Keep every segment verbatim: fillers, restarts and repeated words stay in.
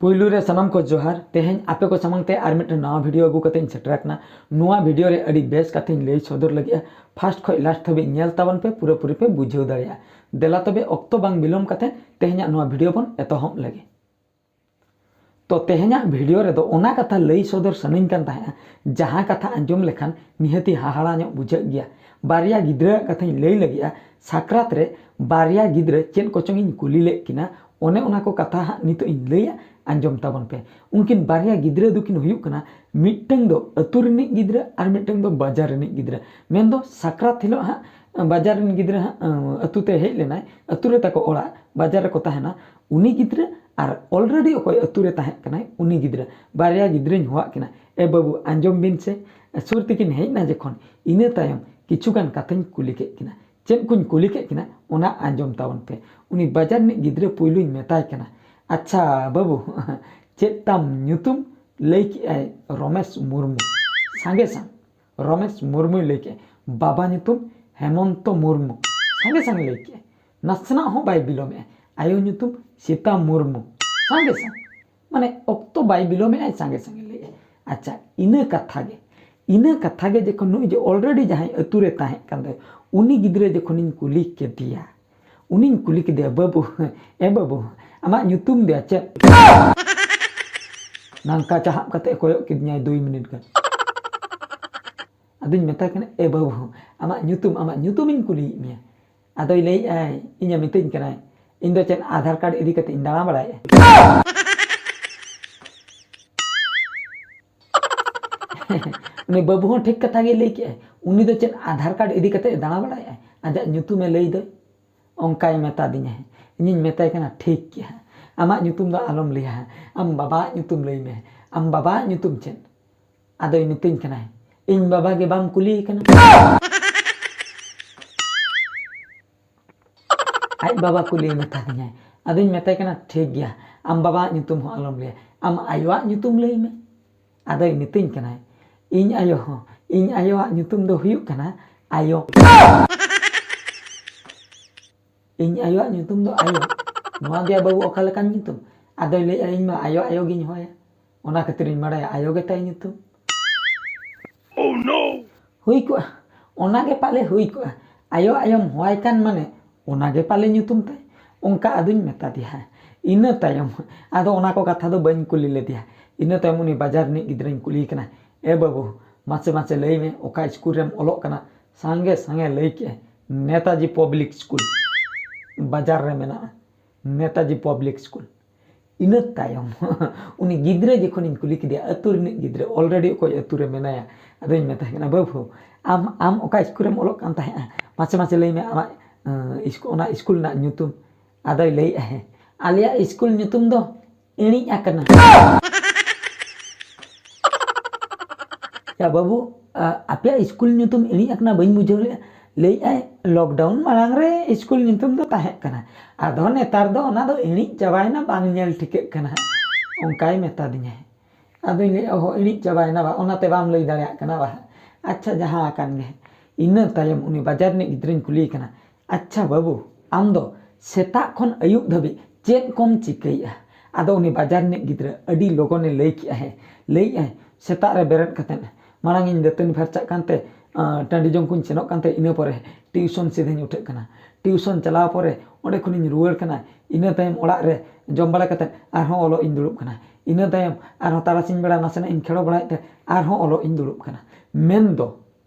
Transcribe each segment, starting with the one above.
ᱯᱩᱭᱞᱩ ᱨᱮ ᱥᱟᱱᱟᱢ ᱠᱚ ᱡᱚᱦᱟᱨ᱾ ᱛᱮᱦᱮᱧ ᱟᱯᱮ ᱠᱚ ᱥᱟᱢᱟᱝ ᱛᱮ ᱟᱨ ᱢᱤᱫᱴᱮᱱ ᱱᱟᱣᱟ ᱵᱷᱤᱰᱤᱭᱳ ᱟᱹᱜᱩ ᱠᱟᱛᱮ ᱤᱧ ᱥᱮᱴᱮᱨ ᱟᱠᱟᱱᱟ᱾ ᱱᱚᱣᱟ ᱵᱷᱤᱰᱤᱭᱳ ᱨᱮ ᱟᱹᱰᱤ ᱵᱮᱥ ᱠᱟᱛᱷᱟᱧ ᱞᱟᱹᱭ ᱥᱚᱫᱚᱨ ᱞᱟᱹᱜᱤᱫᱼᱟ᱾ ᱯᱷᱟᱥᱴ ᱠᱷᱚᱱ ᱞᱟᱥᱴ ᱫᱷᱟᱹᱵᱤᱡ ᱧᱮᱞ ᱛᱟᱵᱚᱱ ᱯᱮ, ᱯᱩᱨᱟᱹᱯᱩᱨᱤ ᱯᱮ ᱵᱩᱡᱷᱟᱹᱣ ᱫᱟᱲᱮᱭᱟᱜᱼᱟ᱾ ᱫᱮᱞᱟ ᱛᱚᱵᱮ ᱚᱠᱛᱚ ᱵᱟᱝ ᱵᱤᱞᱚᱢ ᱠᱟᱛᱮ ᱛᱮᱦᱮᱧᱟᱜ ᱱᱚᱣᱟ ᱵᱷᱤᱰᱤᱭᱳ ᱵᱚᱱ ᱮᱛᱚᱦᱚᱵ ᱞᱮᱜᱮ᱾ ᱛᱚ ᱛᱮᱦᱮᱧᱟᱜ ᱵᱷᱤᱰᱤᱭᱳ ᱨᱮᱫᱚ ᱚᱱᱟ ᱠᱟᱛᱷᱟ ᱞᱟᱹᱭ ᱥᱚᱫᱚᱨ ᱥᱟᱱᱟᱧ ᱠᱟᱱ ᱛᱟᱦᱮᱸᱜᱼᱟ, ᱡᱟᱦᱟᱸ ᱠᱟᱛᱷᱟ ᱟᱸᱡᱚᱢ ᱞᱮᱠᱷᱟᱱ ᱱᱤᱦᱟᱹᱛᱤ ᱦᱟᱦᱟᱲᱟ ᱧᱚᱜ ᱵᱩᱡᱷᱟᱹᱜ ᱜᱮᱭᱟ᱾ ᱵᱟᱨᱭᱟ ᱜᱤᱫᱽᱨᱟᱹᱣᱟᱜ ᱠᱟᱛᱷᱟᱧ ᱞᱟᱹᱭ ᱞᱟᱹᱜᱤᱫᱼᱟ᱾ ᱥᱟᱠᱨᱟᱛ ᱨᱮ ᱵᱟᱨᱭᱟ ᱜᱤᱫᱽᱨᱟᱹ ᱪᱮᱫ ᱠᱚᱪᱚᱝ ᱤᱧ ᱠᱩᱞᱤ ᱞᱮᱫ ᱠᱤᱱᱟ, ᱚᱱᱮ ᱚᱱᱟ ᱠᱚ ᱠᱟᱛᱷᱟ ᱦᱟᱸᱜ ᱱᱤᱛᱚᱜ ᱤᱧ ᱞᱟᱹᱭᱟ, ᱟᱸᱡᱚᱢ ᱛᱟᱵᱚᱱ ᱯᱮ᱾ ᱩᱱᱠᱤᱱ ᱵᱟᱨᱭᱟ ᱜᱤᱫᱽᱨᱟᱹ ᱫᱚᱠᱤᱱ ᱦᱩᱭᱩᱜ ᱠᱟᱱᱟ, ᱢᱤᱫᱴᱟᱝ ᱫᱚ ᱟᱹᱛᱩ ᱨᱤᱱᱤᱡ ᱜᱤᱫᱽᱨᱟᱹ ᱟᱨ ᱢᱤᱫᱴᱟᱝ ᱫᱚ ᱵᱟᱡᱟᱨ ᱨᱤᱱᱤᱡ ᱜᱤᱫᱽᱨᱟᱹ᱾ ᱢᱮᱱᱫᱚ ᱥᱟᱠᱨᱟᱛ ᱦᱤᱞᱳᱜ ᱦᱟᱸᱜ ᱵᱟᱡᱟᱨ ᱨᱤᱱ ᱜᱤᱫᱽᱨᱟᱹ ᱦᱟᱸᱜ, ᱟᱹᱛᱩ ᱛᱮ ᱦᱮᱡ ᱞᱮᱱᱟᱭ, ᱟᱹᱛᱩ ᱨᱮ ᱛᱟᱠᱚ ᱚᱲᱟᱜ, ᱵᱟᱡᱟᱨ ᱨᱮᱠᱚ ᱛᱟᱦᱮᱱᱟ᱾ ᱩᱱᱤ ᱜᱤᱫᱽᱨᱟᱹ ᱟᱨ already ᱚᱠᱚᱭ ᱟᱹᱛᱩ ᱨᱮ ᱛᱟᱦᱮᱸ ᱠᱟᱱᱟᱭ ᱩᱱᱤ ᱜᱤᱫᱽᱨᱟᱹ, ᱵᱟᱨᱭᱟ ᱜᱤᱫᱽᱨᱟᱹᱧ ᱦᱚᱦᱚᱣᱟᱜ ᱠᱤᱱᱟ᱾ ᱮ ᱵᱟᱹᱵᱩ, ᱟᱸᱡᱚᱢ ᱵᱤᱱ ᱥᱮ, ᱥᱩᱨ ᱛᱮᱠᱤᱱ ᱦᱮᱡ ᱮᱱᱟ ᱡᱚᱠᱷᱚᱱ, ᱤᱱᱟᱹ ᱛᱟᱭᱚᱢ ᱠᱤᱪᱷᱩ ᱜᱟᱱ ᱠᱟᱛᱷᱟᱧ ᱠᱩᱞᱤ ᱠᱮᱫ ᱠᱤᱱᱟ᱾ ᱪᱮᱫ ᱠᱚᱧ ᱠᱩᱞᱤ ᱠᱮᱫ ᱠᱤᱱᱟ, ᱚᱱᱟ ᱟᱸᱡᱚᱢ ᱛᱟᱵᱚᱱ ᱯᱮ᱾ ᱩᱱᱤ ᱵᱟᱡᱟᱨ ᱨᱤᱱᱤᱡ ᱜᱤᱫᱽᱨᱟᱹ ᱯᱩᱭᱞᱩᱧ ᱢᱮᱛᱟᱭ ᱠᱟᱱᱟ, "ᱟᱪᱪᱷᱟ ᱵᱟᱹᱵᱩ, ᱪᱮᱫ ᱛᱟᱢ ᱧᱩᱛᱩᱢ?" ᱞᱟᱹᱭ ᱠᱮᱜᱼᱟᱭ, "ᱨᱚᱢᱮᱥ ᱢᱩᱨᱢᱩ᱾" ᱥᱟᱸᱜᱮ ᱥᱟᱝ ᱨᱚᱢᱮᱥ ᱢᱩᱨᱢᱩᱭ ᱞᱟᱹᱭ ᱠᱮᱜᱼᱟ, "ᱵᱟᱵᱟ ᱧᱩᱛᱩᱢ ᱦᱮᱢᱚᱱᱛᱚ ᱢᱩᱨᱢᱩ᱾" ᱥᱟᱸᱜᱮ ᱥᱟᱝ ᱞᱟᱹᱭ ᱠᱮᱜᱼᱟᱭ, ᱱᱟᱥᱮᱱᱟᱜ ᱦᱚᱸ ᱵᱟᱭ ᱵᱤᱞᱚᱢᱮᱜᱼᱟ, "ᱟᱭᱳ ᱧᱩᱛᱩᱢ ᱥᱤᱛᱟ ᱢᱩᱨᱢᱩ᱾" ᱥᱟᱸᱜᱮ ᱥᱟᱝ, ᱢᱟᱱᱮ ᱚᱠᱛᱚ ᱵᱟᱭ ᱵᱤᱞᱚᱢᱮᱜᱼᱟᱭ, ᱥᱟᱸᱜᱮ ᱥᱟᱸᱜᱮ ᱞᱟᱹᱭᱮᱜᱼᱟᱭ᱾ ᱟᱪᱪᱷᱟ, ᱤᱱᱟᱹ ᱠᱟᱛᱷᱟ ᱜᱮ, ᱤᱱᱟᱹ ᱠᱟᱛᱷᱟ ᱜᱮ ᱡᱚᱠᱷᱚᱱ ᱱᱩᱭ ᱡᱮ already ᱡᱟᱦᱟᱸᱭ ᱟᱹᱛᱩ ᱨᱮ ᱛᱟᱦᱮᱸ ᱠᱟᱱ ᱫᱚᱭ, ᱩᱱᱤ ᱜᱤᱫᱽᱨᱟᱹ ᱡᱚᱠᱷᱚᱱᱤᱧ ᱠᱩᱞᱤ ᱠᱮᱫᱮᱭᱟ, ᱩᱱᱤᱧ ᱠᱩᱞᱤ ᱠᱮᱫᱮᱭᱟ, "ᱵᱟᱹᱵᱩ, ᱮ ᱵᱟᱹᱵᱩ, ᱟᱢᱟᱜ ᱧᱩᱛᱩᱢ ᱫᱚ ᱪᱮᱫ?" ᱱᱚᱝᱠᱟ ᱪᱟᱦᱟᱵ ᱠᱟᱛᱮ ᱠᱚᱭᱚᱜ ᱠᱤᱫᱤᱧᱟᱭ ᱫᱩᱭ ᱢᱤᱱᱤᱴ ᱜᱟᱱ᱾ ᱟᱫᱚᱧ ᱢᱮᱛᱟᱭ ᱠᱟᱱᱟ, "ᱮ ᱵᱟᱹᱵᱩ, ᱟᱢᱟᱜ ᱧᱩᱛᱩᱢ, ᱟᱢᱟᱜ ᱧᱩᱛᱩᱢᱤᱧ ᱠᱩᱞᱤᱭᱮᱫ ᱢᱮᱭᱟ?" ᱟᱫᱚᱭ ᱞᱟᱹᱭᱮᱫᱼᱟᱭ, ᱤᱧᱮ ᱢᱤᱛᱟᱹᱧ ᱠᱟᱱᱟᱭ, ᱤᱧ ᱫᱚ ᱪᱮᱫ ᱟᱫᱷᱟᱨ ᱠᱟᱨᱰ ᱤᱫᱤ ᱠᱟᱛᱮ ᱤᱧ ᱫᱟᱬᱟ ᱵᱟᱲᱟᱭᱮᱫᱼᱟ? ᱩᱱᱤ ᱵᱟᱹᱵᱩ ᱦᱚᱸ ᱴᱷᱤᱠ ᱠᱟᱛᱷᱟ ᱜᱮᱭ ᱞᱟᱹᱭ ᱠᱮᱜᱼᱟᱭ, ᱩᱱᱤ ᱫᱚ ᱪᱮᱫ ᱟᱫᱷᱟᱨ ᱠᱟᱨᱰ ᱤᱫᱤ ᱠᱟᱛᱮ ᱫᱟᱬᱟ ᱵᱟᱲᱟᱭᱮᱫᱼᱟᱭ? ᱟᱡᱟᱜ ᱧᱩᱛᱩᱢᱮ ᱞᱟᱹᱭ ᱫᱚ᱾ ᱚᱱᱠᱟᱭ ᱢᱮᱛᱟ ᱫᱤᱧᱟᱭ᱾ ᱤᱧᱤᱧ ᱢᱮᱛᱟᱭ ᱠᱟᱱᱟ, "ᱴᱷᱤᱠ ᱜᱮᱭᱟ, ᱟᱢᱟᱜ ᱧᱩᱛᱩᱢ ᱫᱚ ᱟᱞᱚᱢ ᱞᱟᱹᱭᱟ, ᱟᱢ ᱵᱟᱵᱟᱣᱟᱜ ᱧᱩᱛᱩᱢ ᱞᱟᱹᱭ ᱢᱮ, ᱟᱢ ᱵᱟᱵᱟᱣᱟᱜ ᱧᱩᱛᱩᱢ ᱪᱮᱫ?" ᱟᱫᱚᱭ ᱢᱤᱛᱟᱹᱧ ᱠᱟᱱᱟᱭ, "ᱤᱧ ᱵᱟᱵᱟ ᱜᱮ ᱵᱟᱢ ᱠᱩᱞᱤᱭᱮ ᱠᱟᱱᱟ?" ᱟᱡ ᱵᱟᱵᱟ ᱠᱩᱞᱤᱭᱮ ᱢᱮᱛᱟ ᱫᱤᱧᱟᱭ᱾ ᱟᱫᱚᱧ ᱢᱮᱛᱟᱭ ᱠᱟᱱᱟ, "ᱴᱷᱤᱠ ᱜᱮᱭᱟ, ᱟᱢ ᱵᱟᱵᱟᱣᱟᱜ ᱧᱩᱛᱩᱢ ᱦᱚᱸ ᱟᱞᱚᱢ ᱞᱟᱹᱭᱟ, ᱟᱢ ᱟᱭᱳᱣᱟᱜ ᱧᱩᱛᱩᱢ ᱞᱟᱹᱭ ᱢᱮ᱾" ᱟᱫᱚᱭ ᱢᱤᱛᱟᱹᱧ ᱠᱟᱱᱟᱭ, "ᱤᱧ ᱟᱭᱳ ᱦᱚᱸ, ᱤᱧ ᱟᱭᱳᱣᱟᱜ ᱧᱩᱛᱩᱢ ᱫᱚ ᱦᱩᱭᱩᱜ ᱠᱟᱱᱟ ᱟᱭᱳ᱾" ᱤᱧ ᱟᱭᱳᱣᱟᱜ ᱧᱩᱛᱩᱢ ᱫᱚ ᱟᱭᱳ? ᱱᱚᱣᱟ ᱜᱮ ᱵᱟᱹᱵᱩ ᱚᱠᱟ ᱞᱮᱠᱟᱱ ᱧᱩᱛᱩᱢ? ᱟᱫᱚᱭ ᱞᱟᱹᱭᱮᱜᱼᱟ, "ᱤᱧ ᱢᱟ ᱟᱭᱳ ᱟᱭᱳ ᱜᱤᱧ ᱦᱚᱦᱚᱭᱟ, ᱚᱱᱟ ᱠᱷᱟᱹᱛᱤᱨᱤᱧ ᱵᱟᱲᱟᱭᱟ ᱟᱭᱳ ᱜᱮ ᱛᱟᱭ ᱧᱩᱛᱩᱢ᱾" ᱦᱩᱭ ᱠᱚᱜᱼᱟ, ᱚᱱᱟ ᱜᱮ ᱯᱟᱞᱮ ᱦᱩᱭ ᱠᱚᱜᱼᱟ᱾ ᱟᱭᱳ ᱟᱭᱳᱢ ᱦᱚᱦᱚᱭ ᱠᱟᱱ ᱢᱟᱱᱮ ᱚᱱᱟ ᱜᱮ ᱯᱟᱞᱮ ᱧᱩᱛᱩᱢ ᱛᱟᱭ, ᱚᱱᱠᱟ ᱟᱫᱚᱧ ᱢᱮᱛᱟ ᱫᱮᱭᱟ᱾ ᱤᱱᱟᱹ ᱛᱟᱭᱚᱢ ᱟᱫᱚ ᱚᱱᱟ ᱠᱚ ᱠᱟᱛᱷᱟ ᱫᱚ ᱵᱟᱹᱧ ᱠᱩᱞᱤ ᱞᱮᱫᱮᱭᱟ᱾ ᱤᱱᱟᱹ ᱛᱟᱭᱚᱢ ᱩᱱᱤ ᱵᱟᱡᱟᱨ ᱨᱤᱱᱤᱡ ᱜᱤᱫᱽᱨᱟᱹᱧ ᱠᱩᱞᱤᱭᱮ ᱠᱟᱱᱟ, "ᱮ ᱵᱟᱹᱵᱩ, ᱢᱟᱥᱮ ᱢᱟᱥᱮ ᱞᱟᱹᱭ ᱢᱮ, ᱚᱠᱟ ᱥᱠᱩᱞ ᱨᱮᱢ ᱚᱞᱚᱜ ᱠᱟᱱᱟ?" ᱥᱟᱸᱜᱮ ᱥᱟᱸᱜᱮ ᱞᱟᱹᱭ ᱠᱮᱜᱼᱟᱭ, "ᱱᱮᱛᱟᱡᱤ ᱯᱟᱵᱽᱞᱤᱠ ᱥᱠᱩᱞ, ᱵᱟᱡᱟᱨ ᱨᱮ ᱢᱮᱱᱟᱜᱼᱟ, ᱱᱮᱛᱟᱡᱤ ᱯᱟᱵᱽᱞᱤᱠ ᱥᱠᱩᱞ᱾" ᱤᱱᱟᱹ ᱛᱟᱭᱚᱢ ᱩᱱᱤ ᱜᱤᱫᱽᱨᱟᱹ ᱡᱚᱠᱷᱚᱱᱤᱧ ᱠᱩᱞᱤ ᱠᱮᱫᱮᱭᱟ, ᱟᱹᱛᱩ ᱨᱤᱱᱤᱡ ᱜᱤᱫᱽᱨᱟᱹ, already ᱚᱠᱚᱭ ᱟᱹᱛᱩ ᱨᱮ ᱢᱮᱱᱟᱭᱟ, ᱟᱫᱚᱧ ᱢᱮᱛᱟᱭ ᱠᱟᱱᱟ, "ᱵᱟᱹᱵᱩ, ᱟᱢ, ᱟᱢ ᱚᱠᱟ ᱥᱠᱩᱞ ᱨᱮᱢ ᱚᱞᱚᱜ ᱠᱟᱱ ᱛᱟᱦᱮᱸᱜᱼᱟ? ᱢᱟᱥᱮ ᱢᱟᱥᱮ ᱞᱟᱹᱭ ᱢᱮ ᱟᱢᱟᱜ, ᱟᱸ, ᱥᱠᱩ-, ᱚᱱᱟ ᱥᱠᱩᱞ ᱨᱮᱱᱟᱜ ᱧᱩᱛᱩᱢ᱾" ᱟᱫᱚᱭ ᱞᱟᱹᱭᱮᱜᱼᱟ, "ᱦᱮᱸ, ᱟᱞᱮᱭᱟᱜ ᱥᱠᱩᱞ ᱧᱩᱛᱩᱢ ᱫᱚ ᱮᱬᱤᱡ ᱟᱠᱟᱱᱟ᱾" "ᱭᱟ ᱵᱟᱹᱵᱩ, ᱟ-, ᱟᱯᱮᱭᱟᱜ ᱥᱠᱩᱞ ᱧᱩᱛᱩᱢ ᱮᱬᱤᱡ ᱟᱠᱟᱱᱟ, ᱵᱟᱹᱧ ᱵᱩᱡᱷᱟᱹᱣ ᱞᱮᱫᱼᱟ?" ᱞᱟᱹᱭᱮᱫᱼᱟᱭ, "ᱞᱚᱠᱰᱟᱣᱩᱱ ᱢᱟᱲᱟᱝ ᱨᱮ ᱥᱠᱩᱞ ᱧᱩᱛᱩᱢ ᱫᱚ ᱛᱟᱦᱮᱸ ᱠᱟᱱᱟ, ᱟᱫᱚ ᱱᱮᱛᱟᱨ ᱫᱚ ᱚᱱᱟ ᱫᱚ ᱮᱬᱤᱡ ᱪᱟᱵᱟᱭᱮᱱᱟ, ᱵᱟᱝ ᱧᱮᱞ ᱴᱷᱤᱠᱟᱹᱜ ᱠᱟᱱᱟ ᱦᱟᱸᱜ᱾" ᱚᱱᱠᱟᱭ ᱢᱮᱛᱟ ᱫᱤᱧᱟᱭ᱾ ᱟᱫᱚᱧ ᱞᱟᱹᱭᱮᱫᱼᱟ, "ᱚᱦᱚ, ᱮᱬᱤᱡ ᱪᱟᱵᱟᱭᱮᱱᱟ ᱵᱟ, ᱚᱱᱟᱛᱮ ᱵᱟᱢ ᱞᱟᱹᱭ ᱫᱟᱲᱮᱭᱟᱜ ᱠᱟᱱᱟ ᱵᱟ᱾ ᱟᱪᱪᱷᱟ, ᱡᱟᱦᱟᱸ ᱟᱠᱟᱱ ᱜᱮ᱾" ᱤᱱᱟᱹ ᱛᱟᱭᱚᱢ ᱩᱱᱤ ᱵᱟᱡᱟᱨ ᱨᱤᱱᱤᱡ ᱜᱤᱫᱽᱨᱟᱹᱧ ᱠᱩᱞᱤᱭᱮ ᱠᱟᱱᱟ, "ᱟᱪᱪᱷᱟ ᱵᱟᱹᱵᱩ, ᱟᱢ ᱫᱚ ᱥᱮᱛᱟᱜ ᱠᱷᱚᱱ ᱟᱹᱭᱩᱵ ᱫᱷᱟᱹᱵᱤᱡ ᱪᱮᱫ ᱠᱚᱢ ᱪᱤᱠᱟᱹᱭᱮᱫᱼᱟ?" ᱟᱫᱚ ᱩᱱᱤ ᱵᱟᱡᱟᱨ ᱨᱤᱱᱤᱡ ᱜᱤᱫᱽᱨᱟᱹ ᱟᱹᱰᱤ ᱞᱚᱜᱚᱱᱮ ᱞᱟᱹᱭ ᱠᱮᱜᱼᱟ, ᱦᱮᱸ, ᱞᱟᱹᱭᱮᱫᱼᱟᱭ, ᱥᱮᱛᱟᱜ ᱨᱮ ᱵᱮᱨᱮᱫ ᱠᱟᱛᱮᱫ ᱢᱟᱲᱟᱝ ᱤᱧ ᱫᱟᱹᱛᱟᱹᱱᱤ ᱯᱷᱟᱨᱪᱟᱜ ᱠᱟᱱᱛᱮ, ᱟᱸ, ᱴᱟᱺᱰᱤ ᱡᱚᱝ ᱠᱚᱧ ᱥᱮᱱᱚᱜ ᱠᱟᱱᱛᱮ, ᱤᱱᱟᱹ ᱯᱚᱨᱮ ᱴᱤᱭᱩᱥᱚᱱ ᱥᱤᱫᱷᱟᱹᱧ ᱩᱴᱷᱟᱹᱜ ᱠᱟᱱᱟ᱾ ᱴᱤᱭᱩᱥᱚᱱ ᱪᱟᱞᱟᱣ ᱯᱚᱨᱮ ᱚᱸᱰᱮ ᱠᱷᱚᱱᱤᱧ ᱨᱩᱣᱟᱹᱲ ᱠᱟᱱᱟ᱾ ᱤᱱᱟᱹ ᱛᱟᱭᱚᱢ ᱚᱲᱟᱜ ᱨᱮ ᱡᱚᱢ ᱵᱟᱲᱟ ᱠᱟᱛᱮᱫ ᱟᱨᱦᱚᱸ ᱚᱞᱚᱜ ᱤᱧ ᱫᱩᱲᱩᱵ ᱠᱟᱱᱟ᱾ ᱤᱱᱟᱹ ᱛᱟᱭᱚᱢ ᱟᱨᱦᱚᱸ ᱛᱟᱨᱟᱥᱤᱧ ᱵᱮᱲᱟ ᱱᱟᱥᱮᱱᱟᱜ ᱤᱧ ᱠᱷᱮᱲᱚ ᱵᱟᱲᱟᱭᱮᱫ ᱛᱮ ᱟᱨᱦᱚᱸ ᱚᱞᱚᱜ ᱤᱧ ᱫᱩᱲᱩᱵ ᱠᱟᱱᱟ᱾ ᱢᱮᱱᱫᱚ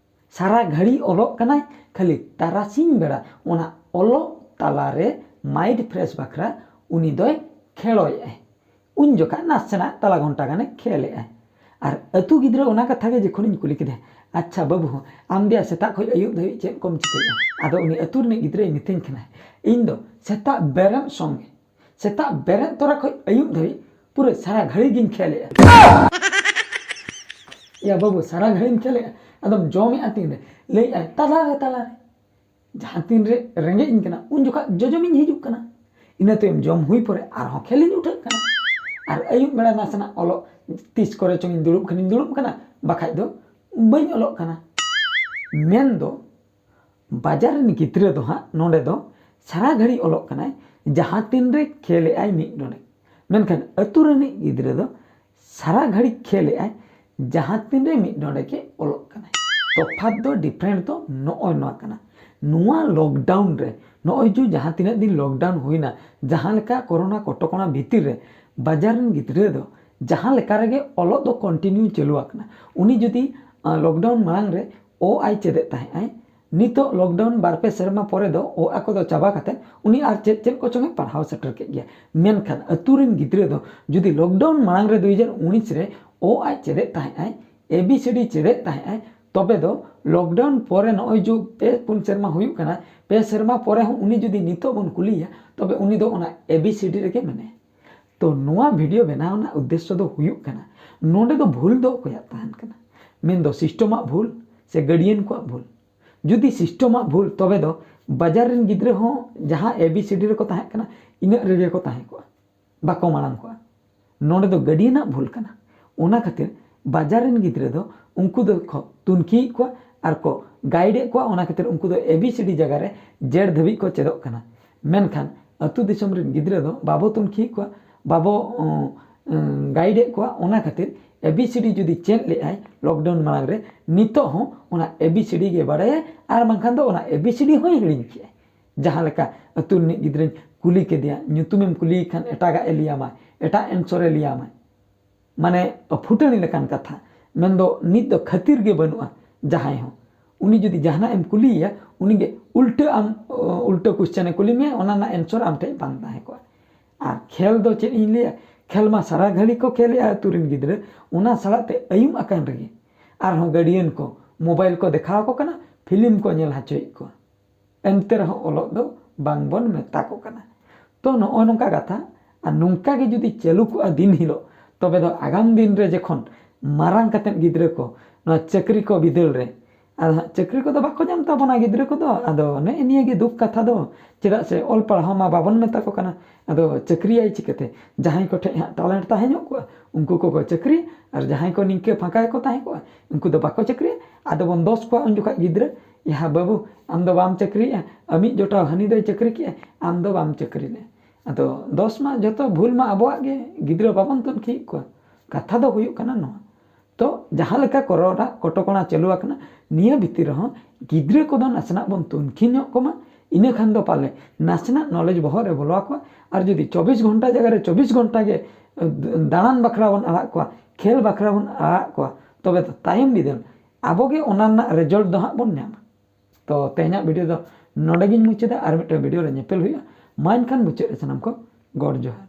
ᱥᱟᱨᱟ ᱜᱷᱟᱹᱲᱤ ᱚᱞᱚᱜ ᱠᱟᱱᱟᱭ, ᱠᱷᱟᱹᱞᱤ ᱛᱟᱨᱟᱥᱤᱧ ᱵᱮᱲᱟ ᱚᱱᱟ ᱚᱞᱚᱜ ᱛᱟᱞᱟᱨᱮ mind fresh ᱵᱟᱠᱷᱨᱟ ᱩᱱᱤ ᱫᱚᱭ ᱠᱷᱮᱲᱚᱭᱮᱫᱼᱟᱭ᱾ ᱩᱱ ᱡᱚᱠᱷᱟᱡ ᱱᱟᱥᱮᱱᱟᱜ ᱛᱟᱞᱟ ᱜᱷᱚᱱᱴᱟ ᱜᱟᱱᱮ ᱠᱷᱮᱞᱮᱜᱼᱟᱭ᱾ ᱟᱨ ᱟᱹᱛᱩ ᱜᱤᱫᱽᱨᱟᱹ ᱚᱱᱟ ᱠᱟᱛᱷᱟ ᱜᱮ ᱡᱚᱠᱷᱚᱱᱤᱧ ᱠᱩᱞᱤ ᱠᱮᱫᱮᱭᱟ, "ᱟᱪᱪᱷᱟ ᱵᱟᱹᱵᱩ, ᱟᱢ ᱫᱚᱭᱟ ᱥᱮᱛᱟᱜ ᱠᱷᱚᱱ ᱟᱹᱭᱩᱵ ᱫᱷᱟᱹᱵᱤᱡ ᱪᱮᱫ ᱠᱚᱢ ᱪᱤᱠᱟᱹᱭᱟ?" ᱟᱫᱚ ᱩᱱᱤ ᱟᱹᱛᱩ ᱨᱤᱱᱤᱡ ᱜᱤᱫᱽᱨᱟᱹᱭ ᱢᱤᱛᱟᱹᱧ ᱠᱟᱱᱟ, "ᱤᱧ ᱫᱚ ᱥᱮᱛᱟᱜ ᱵᱮᱨᱮᱫ ᱥᱚᱸᱜᱮ, ᱥᱮᱛᱟᱜ ᱵᱮᱨᱮᱫ ᱛᱚᱨᱟ ᱠᱷᱚᱱ ᱟᱹᱭᱩᱵ ᱫᱷᱟᱹᱵᱤᱡ ᱯᱩᱨᱟᱹ ᱥᱟᱨᱟ ᱜᱷᱟᱹᱲᱤ ᱜᱤᱧ ᱠᱷᱮᱞᱮᱜᱼᱟ᱾" ᱭᱟ ᱵᱟᱹᱵᱩ, ᱥᱟᱨᱟ ᱜᱷᱟᱹᱲᱤᱢ ᱠᱷᱮᱞᱮᱜᱼᱟ? ᱟᱫᱚᱢ ᱡᱚᱢᱮᱜᱼᱟ ᱛᱤᱱᱨᱮ? ᱞᱟᱹᱭᱮᱜᱼᱟᱭ, "ᱛᱟᱞᱟᱨᱮ, ᱛᱟᱞᱟᱨᱮ᱾ ᱡᱟᱦᱟᱸ ᱛᱤᱱᱨᱮ ᱨᱮᱸᱜᱮᱡ ᱤᱧ ᱠᱟᱱᱟ, ᱩᱱ ᱡᱚᱠᱷᱟᱡ ᱡᱚᱡᱚᱢᱤᱧ ᱦᱤᱡᱩᱜ ᱠᱟᱱᱟ᱾ ᱤᱱᱟᱹ ᱛᱟᱭᱚᱢ ᱡᱚᱢ ᱦᱩᱭ ᱯᱚᱨᱮ ᱟᱨᱦᱚᱸ ᱠᱷᱮᱞᱤᱧ ᱩᱴᱷᱟᱹᱜ ᱠᱟᱱᱟ᱾ ᱟᱨ ᱟᱹᱭᱩᱵ ᱵᱮᱲᱟ ᱱᱟᱥᱮᱱᱟᱜ ᱚᱞᱚᱜ, ᱛᱤᱥ ᱠᱚᱨᱮ ᱪᱚᱝᱤᱧ ᱫᱩᱲᱩᱵ ᱠᱷᱟᱱᱤᱧ ᱫᱩᱲᱩᱵ ᱠᱟᱱᱟ, ᱵᱟᱠᱷᱟᱡ ᱫᱚ ᱵᱟᱹᱧ ᱚᱞᱚᱜ ᱠᱟᱱᱟ᱾" ᱢᱮᱱ ᱫᱚ ᱵᱟᱡᱟᱨ ᱨᱮᱱ ᱜᱤᱫᱽᱨᱟᱹ ᱫᱚ ᱦᱟᱸᱜ ᱱᱚᱰᱮ ᱫᱚ ᱥᱟᱨᱟ ᱜᱷᱟᱹᱲᱤ ᱚᱞᱚᱜ ᱠᱟᱱᱟᱭ, ᱡᱟᱦᱟᱸ ᱛᱤᱱᱨᱮ ᱠᱷᱮᱞᱮᱜᱼᱟᱭ ᱢᱤᱫ ᱰᱚᱸᱰᱮᱠ᱾ ᱢᱮᱱᱠᱷᱟᱱ ᱟᱹᱛᱩ ᱨᱤᱱᱤᱡ ᱜᱤᱫᱽᱨᱟᱹ ᱫᱚ ᱥᱟᱨᱟ ᱜᱷᱟᱹᱲᱤᱡ ᱠᱷᱮᱞᱮᱜᱼᱟᱭ, ᱡᱟᱦᱟᱸ ᱛᱤᱱᱨᱮ ᱢᱤᱫ ᱰᱚᱸᱰᱮᱠ ᱮ ᱚᱞᱚᱜ ᱠᱟᱱᱟᱭ᱾ ᱛᱚᱯᱷᱟᱛ ᱫᱚ, ᱰᱤᱯᱷᱟᱨᱮᱱᱴ ᱫᱚ ᱱᱚᱜᱼᱚᱭ ᱱᱚᱣᱟ ᱠᱟᱱᱟ᱾ ᱱᱚᱣᱟ ᱞᱚᱠᱰᱟᱣᱩᱱ ᱨᱮ, ᱱᱚᱜᱼᱚᱭ ᱡᱮ ᱡᱟᱦᱟᱸ ᱛᱤᱱᱟᱹᱜ ᱫᱤᱱ ᱞᱚᱠᱰᱟᱣᱩᱱ ᱦᱩᱭᱱᱟ, ᱡᱟᱦᱟᱸ ᱞᱮᱠᱟ ᱠᱚᱨᱳᱱᱟ ᱠᱚᱴᱚᱠᱚᱱᱟ ᱵᱷᱤᱛᱤᱨ ᱨᱮ ᱵᱟᱡᱟᱨ ᱨᱮᱱ ᱜᱤᱫᱽᱨᱟᱹ ᱫᱚ ᱡᱟᱦᱟᱸ ᱞᱮᱠᱟ ᱨᱮᱜᱮ ᱚᱞᱚᱜ ᱫᱚ ᱠᱚᱱᱴᱤᱱᱤᱭᱩ ᱪᱟᱹᱞᱩ ᱟᱠᱟᱱᱟ᱾ ᱩᱱᱤ ᱡᱩᱫᱤ, ᱟᱸ, ᱞᱚᱠᱰᱟᱣᱩᱱ ᱢᱟᱲᱟᱝ ᱨᱮ ᱚ ᱟᱭ ᱪᱮᱫᱮᱫ ᱛᱟᱦᱮᱸᱫ ᱟᱭ, ᱱᱤᱛᱚᱜ ᱞᱚᱠᱰᱟᱣᱩᱱ ᱵᱟᱨ ᱯᱮ ᱥᱮᱨᱢᱟ ᱯᱚᱨᱮ ᱫᱚ ᱚ ᱟ ᱠᱚᱫᱚ ᱪᱟᱵᱟ ᱠᱟᱛᱮ ᱩᱱᱤ ᱟᱨ ᱪᱮᱫ ᱪᱮᱫ ᱠᱚᱪᱚᱝ ᱮ ᱯᱟᱲᱦᱟᱣ ᱥᱮᱴᱮᱨ ᱠᱮᱫ ᱜᱮᱭᱟ᱾ ᱢᱮᱱᱠᱷᱟᱱ ᱟᱹᱛᱩ ᱨᱮᱱ ᱜᱤᱫᱽᱨᱟᱹ ᱫᱚ ᱡᱩᱫᱤ ᱞᱚᱠᱰᱟᱣᱩᱱ ᱢᱟᱲᱟᱝ ᱨᱮ ᱫᱩ ᱦᱟᱡᱟᱨ ᱩᱱᱤᱥ ᱨᱮ ᱚ ᱟᱭ ᱪᱮᱫᱮᱫ ᱛᱟᱦᱮᱸᱫ ᱟᱭ, ᱮ ᱵᱤ ᱥᱤ ᱰᱤ ᱪᱮᱫᱮᱫ ᱛᱟᱦᱮᱸᱫ ᱟᱭ, ᱛᱚᱵᱮ ᱫᱚ ᱞᱚᱠᱰᱟᱣᱩᱱ ᱯᱚᱨᱮ ᱱᱚᱜᱼᱚᱭ ᱡᱮ ᱯᱮ ᱯᱩᱱ ᱥᱮᱨᱢᱟ ᱦᱩᱭᱩᱜ ᱠᱟᱱᱟ, ᱯᱮ ᱥᱮᱨᱢᱟ ᱯᱚᱨᱮ ᱦᱚᱸ ᱩᱱᱤ ᱡᱩᱫᱤ ᱱᱤᱛᱚᱜ ᱵᱚᱱ ᱠᱩᱞᱤᱭᱮᱭᱟ, ᱛᱚᱵᱮ ᱩᱱᱤ ᱫᱚ ᱚᱱᱟ ᱮ ᱵᱤ ᱥᱤ ᱰᱤ ᱨᱮᱜᱮ ᱢᱮᱱᱟᱭᱟ᱾ ᱛᱚ ᱱᱚᱣᱟ ᱵᱷᱤᱰᱤᱭᱳ ᱵᱮᱱᱟᱣ ᱨᱮᱱᱟᱜ ᱩᱫᱽᱫᱮᱥᱥᱚ ᱫᱚ ᱦᱩᱭᱩᱜ ᱠᱟᱱᱟ, ᱱᱚᱰᱮ ᱫᱚ ᱵᱷᱩᱞ ᱫᱚ ᱚᱠᱚᱭᱟᱜ ᱛᱟᱦᱮᱱ ᱠᱟᱱᱟ? ᱢᱮᱱᱫᱚ ᱥᱤᱥᱴᱚᱢᱟᱜ ᱵᱷᱩᱞ ᱥᱮ ᱜᱟᱨᱰᱤᱭᱟᱱ ᱠᱚᱣᱟᱜ ᱵᱷᱩᱞ? ᱡᱩᱫᱤ ᱥᱤᱥᱴᱚᱢᱟᱜ ᱵᱷᱩᱞ, ᱛᱚᱵᱮ ᱫᱚ ᱵᱟᱡᱟᱨ ᱨᱮᱱ ᱜᱤᱫᱽᱨᱟᱹ ᱦᱚᱸ ᱡᱟᱦᱟᱸ ᱮ ᱵᱤ ᱥᱤ ᱰᱤ ᱨᱮᱠᱚ ᱛᱟᱦᱮᱸ ᱠᱟᱱᱟ, ᱤᱱᱟᱹᱜ ᱨᱮᱜᱮ ᱠᱚ ᱛᱟᱦᱮᱸ ᱠᱚᱜᱼᱟ, ᱵᱟᱠᱚ ᱢᱟᱲᱟᱝ ᱠᱚᱜᱼᱟ᱾ ᱱᱚᱰᱮ ᱫᱚ ᱜᱟᱨᱰᱤᱭᱟᱱᱟᱜ ᱵᱷᱩᱞ ᱠᱟᱱᱟ᱾ ᱚᱱᱟ ᱠᱷᱟᱹᱛᱤᱨ ᱵᱟᱡᱟᱨ ᱨᱮᱱ ᱜᱤᱫᱽᱨᱟᱹ ᱫᱚ ᱩᱱᱠᱩ ᱫᱚᱠᱚ ᱛᱩᱱᱠᱷᱤᱭᱮᱫ ᱠᱚᱣᱟ ᱟᱨ ᱠᱚ ᱜᱟᱭᱤᱰᱮᱫ ᱠᱚᱣᱟ᱾ ᱚᱱᱟ ᱠᱷᱟᱹᱛᱤᱨ ᱩᱱᱠᱩ ᱫᱚ ᱮ ᱵᱤ ᱥᱤ ᱰᱤ ᱡᱟᱭᱜᱟ ᱨᱮ ᱡᱮᱰ ᱫᱷᱟᱹᱵᱤᱡ ᱠᱚ ᱪᱮᱫᱚᱜ ᱠᱟᱱᱟ᱾ ᱢᱮᱱᱠᱷᱟᱱ ᱟᱹᱛᱩ ᱫᱤᱥᱚᱢ ᱨᱮᱱ ᱜᱤᱫᱽᱨᱟᱹ ᱫᱚ ᱵᱟᱵᱚ ᱛᱩᱱᱠᱷᱤᱭᱮᱫ ᱠᱚᱣᱟ, ᱵᱟᱵᱚ, ᱩᱸ, ᱩᱸ, ᱜᱟᱭᱤᱰᱮᱫ ᱠᱚᱣᱟ᱾ ᱚᱱᱟ ᱠᱷᱟᱹᱛᱤᱨ ᱮ ᱵᱤ ᱥᱤ ᱰᱤ ᱡᱩᱫᱤ ᱪᱮᱫ ᱞᱮᱫᱟᱭ ᱞᱚᱠᱰᱟᱣᱩᱱ ᱢᱟᱲᱟᱝ ᱨᱮ, ᱱᱤᱛᱚᱜ ᱦᱚᱸ ᱚᱱᱟ ᱮ ᱵᱤ ᱥᱤ ᱰᱤ ᱜᱮ ᱵᱟᱲᱟᱭᱟᱭ, ᱟᱨ ᱵᱟᱝᱠᱷᱟᱱ ᱫᱚ ᱚᱱᱟ ᱮ ᱵᱤ ᱥᱤ ᱰᱤ ᱦᱚᱸᱭ ᱦᱤᱲᱤᱧ ᱠᱮᱜᱼᱟᱭ᱾ ᱡᱟᱦᱟᱸ ᱞᱮᱠᱟ ᱟᱹᱛᱩ ᱨᱤᱱᱤᱡ ᱜᱤᱫᱽᱨᱟᱹᱧ ᱠᱩᱞᱤ ᱠᱮᱫᱮᱭᱟ, ᱧᱩᱛᱩᱢᱮᱢ ᱠᱩᱞᱤᱭᱮ ᱠᱷᱟᱱ ᱮᱴᱟᱜᱟᱜ ᱮ ᱞᱟᱹᱭᱟᱢᱟᱭ, ᱮᱴᱟᱜ ᱮᱱᱥᱚᱨᱮ ᱞᱟᱹᱭᱟᱢᱟᱭ᱾ ᱢᱟᱱᱮ ᱯᱷᱩᱴᱟᱹᱱᱤ ᱞᱮᱠᱟᱱ ᱠᱟᱛᱷᱟ᱾ ᱢᱮᱱᱫᱚ ᱱᱤᱛ ᱫᱚ ᱠᱷᱟᱹᱛᱤᱨ ᱜᱮ ᱵᱟᱹᱱᱩᱜᱼᱟ ᱡᱟᱦᱟᱸᱭ ᱦᱚᱸ᱾ ᱩᱱᱤ ᱡᱩᱫᱤ ᱡᱟᱦᱟᱱᱟᱜ ᱮᱢ ᱠᱩᱞᱤᱭᱮᱭᱟ, ᱩᱱᱤᱜᱮ ᱩᱞᱴᱟᱹ ᱟᱢ, ᱩᱞᱴᱟᱹ ᱠᱚᱥᱪᱮᱱ ᱮ ᱠᱩᱞᱤ ᱢᱮᱭᱟ, ᱚᱱᱟ ᱨᱮᱱᱟᱜ ᱮᱱᱥᱚᱨ ᱟᱢ ᱴᱷᱮᱱ ᱵᱟᱝ ᱛᱟᱦᱮᱸ ᱠᱚᱜᱼᱟ᱾ ᱟᱨ ᱠᱷᱮᱞ ᱫᱚ ᱪᱮᱫ ᱤᱧ ᱞᱟᱹᱭᱟ, ᱠᱷᱮᱞ ᱢᱟ ᱥᱟᱨᱟ ᱜᱷᱟᱹᱲᱤ ᱠᱚ ᱠᱷᱮᱞᱮᱜᱼᱟ ᱟᱹᱛᱩ ᱨᱮᱱ ᱜᱤᱫᱽᱨᱟᱹ, ᱚᱱᱟ ᱥᱟᱞᱟᱜ ᱛᱮ ᱟᱹᱭᱩᱵ ᱟᱠᱟᱱ ᱨᱮᱜᱮ ᱟᱨᱦᱚᱸ ᱜᱟᱨᱰᱤᱭᱟᱱ ᱠᱚ ᱢᱳᱵᱟᱭᱤᱞ ᱠᱚ ᱫᱮᱠᱷᱟᱣ ᱟᱠᱚ ᱠᱟᱱᱟ, ᱯᱷᱤᱞᱢ ᱠᱚ ᱧᱮᱞ ᱦᱚᱪᱚᱭᱮᱫ ᱠᱚᱣᱟ᱾ ᱮᱱᱛᱮ ᱨᱮᱦᱚᱸ ᱚᱞᱚᱜ ᱫᱚ ᱵᱟᱝ ᱵᱚᱱ ᱢᱮᱛᱟ ᱠᱚ ᱠᱟᱱᱟ᱾ ᱛᱚ ᱱᱚᱜᱼᱚᱭ ᱱᱚᱝᱠᱟ ᱠᱟᱛᱷᱟ᱾ ᱟᱨ ᱱᱚᱝᱠᱟ ᱜᱮ ᱡᱩᱫᱤ ᱪᱟᱹᱞᱩ ᱠᱚᱜᱼᱟ ᱫᱤᱱ ᱦᱤᱞᱳᱜ, ᱛᱚᱵᱮ ᱫᱚ ᱟᱜᱟᱢ ᱫᱤᱱ ᱨᱮ ᱡᱚᱠᱷᱚᱱ ᱢᱟᱨᱟᱝ ᱠᱟᱛᱮᱫ ᱜᱤᱫᱽᱨᱟᱹ ᱠᱚ ᱱᱚᱣᱟ ᱪᱟᱹᱠᱨᱤ ᱠᱚ ᱵᱤᱫᱟᱹᱞ ᱨᱮ, ᱟᱫᱚ ᱦᱟᱸᱜ ᱪᱟᱹᱠᱨᱤ ᱠᱚᱫᱚ ᱵᱟᱠᱚ ᱧᱟᱢ ᱛᱟᱵᱚᱱᱟ ᱜᱤᱫᱽᱨᱟᱹ ᱠᱚᱫᱚ, ᱟᱫᱚ ᱱᱮᱜᱼᱮ ᱱᱤᱭᱟᱹ ᱜᱮ ᱫᱩᱠ ᱠᱟᱛᱷᱟ ᱫᱚ᱾ ᱪᱮᱫᱟᱜ ᱥᱮ ᱚᱞ ᱯᱟᱲᱦᱟᱣ ᱢᱟ ᱵᱟᱵᱚᱱ ᱢᱮᱛᱟ ᱠᱚ ᱠᱟᱱᱟ, ᱟᱫᱚ ᱪᱟᱹᱠᱨᱤᱭᱟᱭ ᱪᱤᱠᱟᱹᱛᱮ? ᱡᱟᱦᱟᱸᱭ ᱠᱚᱴᱷᱮᱱ ᱦᱟᱸᱜ ᱴᱮᱞᱮᱱᱴ ᱛᱟᱦᱮᱸ ᱧᱚᱜ ᱠᱚᱜᱼᱟ, ᱩᱱᱠᱩ ᱠᱚᱠᱚ ᱪᱟᱹᱠᱨᱤ, ᱟᱨ ᱡᱟᱦᱟᱸᱭ ᱠᱚ ᱱᱤᱝᱠᱟᱹ ᱯᱷᱟᱸᱠᱟ ᱜᱮᱠᱚ ᱛᱟᱦᱮᱸ ᱠᱚᱜᱼᱟ, ᱩᱱᱠᱩ ᱫᱚ ᱵᱟᱠᱚ ᱪᱟᱹᱠᱨᱤᱭᱟ᱾ ᱟᱫᱚ ᱵᱚᱱ ᱫᱚᱥ ᱠᱚᱣᱟ ᱩᱱ ᱡᱚᱠᱷᱟᱡ ᱜᱤᱫᱽᱨᱟᱹ, "ᱭᱟ ᱵᱟᱹᱵᱩ, ᱟᱢ ᱫᱚ ᱵᱟᱢ ᱪᱟᱹᱠᱨᱤᱭᱮᱜᱼᱟ, ᱟᱢᱤᱡ ᱡᱚᱴᱟᱣ ᱦᱟᱹᱱᱤ ᱫᱚᱭ ᱪᱟᱹᱠᱨᱤ ᱠᱮᱜᱼᱟ, ᱟᱢ ᱫᱚ ᱵᱟᱢ ᱪᱟᱹᱠᱨᱤ ᱞᱮᱜᱼᱟ?" ᱟᱫᱚ ᱫᱚᱥ ᱢᱟ ᱡᱚᱛᱚ, ᱵᱷᱩᱞ ᱢᱟ ᱟᱵᱚᱣᱟᱜ ᱜᱮ, ᱜᱤᱫᱽᱨᱟᱹ ᱵᱟᱵᱚᱱ ᱛᱩᱱᱠᱷᱤᱭᱮᱫ ᱠᱚᱣᱟ᱾ ᱠᱟᱛᱷᱟ ᱫᱚ ᱦᱩᱭᱩᱜ ᱠᱟᱱᱟ ᱱᱚᱣᱟ, ᱛᱚ ᱡᱟᱦᱟᱸ ᱞᱮᱠᱟ ᱠᱚᱨᱳᱱᱟ ᱠᱚᱴᱚᱠᱚᱬᱟ ᱪᱟᱹᱞᱩ ᱟᱠᱟᱱᱟ, ᱱᱤᱭᱟᱹ ᱵᱷᱤᱛᱤᱨ ᱨᱮᱦᱚᱸ ᱜᱤᱫᱽᱨᱟᱹ ᱠᱚᱫᱚ ᱱᱟᱥᱮᱱᱟᱜ ᱵᱚᱱ ᱛᱩᱱᱠᱷᱤ ᱧᱚᱜ ᱠᱚᱢᱟ᱾ ᱤᱱᱟᱹ ᱠᱷᱟᱱ ᱫᱚ ᱯᱟᱞᱮ ᱱᱟᱥᱮᱱᱟᱜ ᱱᱚᱞᱮᱡᱽ ᱵᱚᱦᱚᱜ ᱨᱮ ᱵᱚᱞᱚ ᱟᱠᱚᱣᱟ᱾ ᱟᱨ ᱡᱩᱫᱤ ᱪᱚᱵᱵᱤᱥ ᱜᱷᱚᱱᱴᱟ ᱡᱟᱭᱜᱟ ᱨᱮ ᱪᱚᱵᱵᱤᱥ ᱜᱷᱚᱱᱴᱟ ᱜᱮ ᱫᱟᱬᱟᱱ ᱵᱟᱠᱷᱨᱟ ᱵᱚᱱ ᱟᱲᱟᱜ ᱠᱚᱣᱟ, ᱠᱷᱮᱞ ᱵᱟᱠᱷᱨᱟ ᱵᱚᱱ ᱟᱲᱟᱜ ᱠᱚᱣᱟ, ᱛᱚᱵᱮ ᱫᱚ ᱛᱟᱭᱚᱢ ᱵᱤᱫᱟᱹᱞ ᱟᱵᱚ ᱜᱮ ᱚᱱᱟ ᱨᱮᱱᱟᱜ ᱨᱮᱡᱟᱞᱴ ᱫᱚ ᱦᱟᱸᱜ ᱵᱚᱱ ᱧᱟᱢᱟ᱾ ᱛᱚ ᱛᱮᱦᱮᱧᱟᱜ ᱵᱷᱤᱰᱤᱭᱳ ᱫᱚ ᱱᱚᱰᱮ ᱜᱤᱧ ᱢᱩᱪᱟᱹᱫᱟ᱾ ᱟᱨ ᱢᱤᱫᱴᱟᱝ ᱵᱷᱤᱰᱤᱭᱳ ᱨᱮ ᱧᱮᱯᱮᱞ ᱦᱩᱭᱩᱜᱼᱟ᱾ ᱢᱟ ᱮᱱᱠᱷᱟᱱ ᱢᱩᱪᱟᱹᱫ ᱨᱮ ᱥᱟᱱᱟᱢ ᱠᱚ ᱜᱚᱰ ᱡᱚᱦᱟᱨ᱾